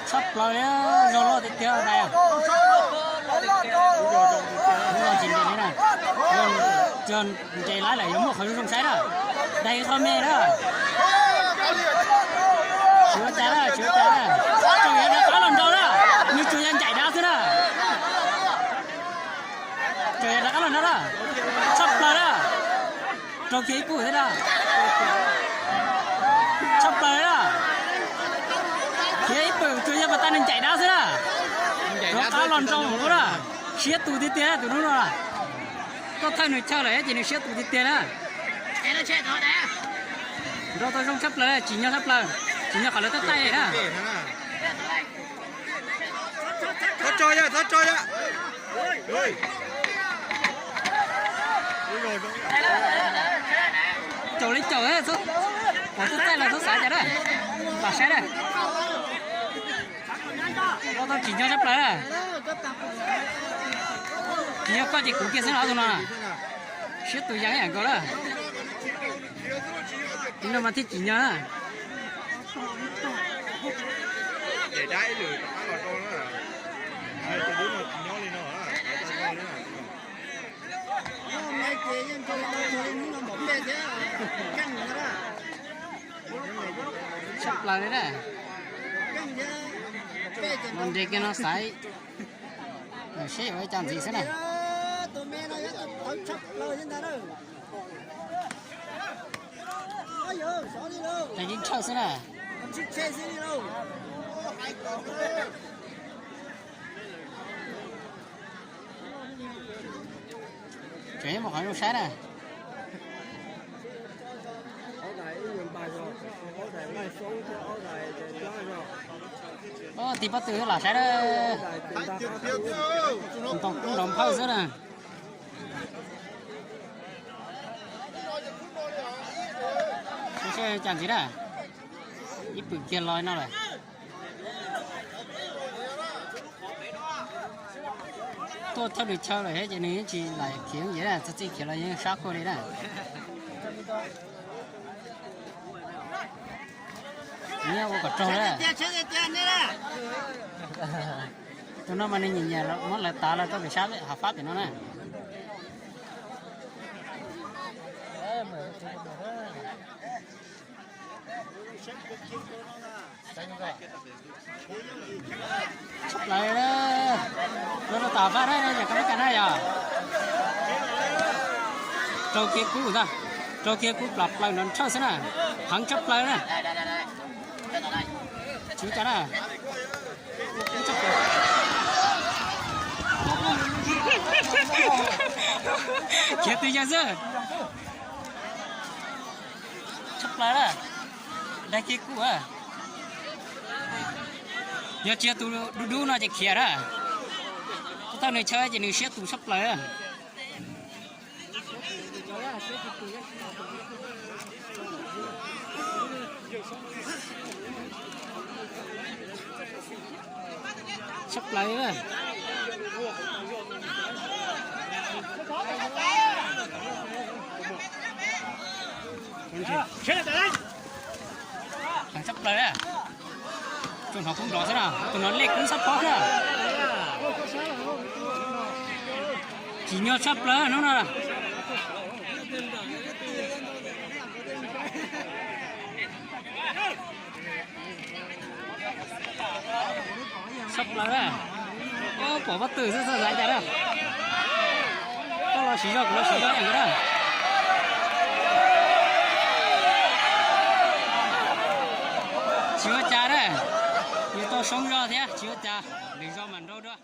Tshaj plaws li, zog loj tiag tiag ntag. Lub no tsis nres li na, yog nres lawm yuav muaj qhov zoo zoo saib na. Daig qhov me na. Tsis ua cas na, tsis ua cas na. Tsuas yog rov qab los nraud na, nws tsuas yog ncaim dab xwb na. Tsuas yog rov qab los nraud na. Tshaj plaws na. Raug kiag ib pum thiab na. Tshaj plaws na. Khiav ib pum tsuas yog pas tas nws ncaim dab xwb na. Rov qab los nraud ua na. Siab tus tiag tiag tus hnub no. Koj thawj nws chaw lawm ces nws siab tus tiag tiag na. Nraug tau zoo tshaj plaws, tsim nyog tshaj plaws, tsim nyog qhov lawv tab taij na. Txhob tso yom, txhob tso yom. Caum li caum, qhov twb txaij los txhob xav cas na. Pam saib na. Koj tau tsim nyog tshaj plaws na. Tsis yog koj ces kuv kiag xwb no tus no. Siab tus yees ib yam nkaus na. Tus no mas thiaj tsim nyog na. Tshaj plaws li na. Mus nres kiag no xaiv seb yuav ua cas ntxiv xwb na. Tag yeej tshawj xwb na. Tseem muaj qhov zoo saib na. Tig pob tw lam saib na. Ntoo kub nrov phawj xwb na. Seb cas ntxiv na. Ib pwm kiag los no lawm. Tuaj thawj nws chaw lawm thiab ces nws yeej tsis lam khiav yam, txog txij khiav los yeej sab khuaj li na. Nyob ua kom raug na. Tus no mas nws nyiam nyiam muab lawv tav los rau pem sab hav fab pem no na. Tshaj plaws, rau rau tom fab na, yog koj muab cov na yog. Rau kiag kub ntag, rau kiag kub plam plaws nrov nrhawj xwb na, heev tshaj plaws na. Tsis ua cas na. Khiav twg yog xwb. Tshaj plaws na, daig kiag kub. Yog tsis yog tus dub dub no ces khiav na. Tus thawj nws chaw ces nws siab tus tshaj plaws. Tshaj plaws. Tshaj plaws. Tsuas hnov kub nrov xwb na, tus no lej kub sab pob xwb. Tsim nyog tshaj plaws hnub no. Tshaj plaws na. Pom pob tw xwb xav cas na. Koj los siv zog kuv los siv zog ntawd na. Tsis ua cas na. Yuav tau soob zog thiab tsis ua cas, lwm zaus mam nrau dua.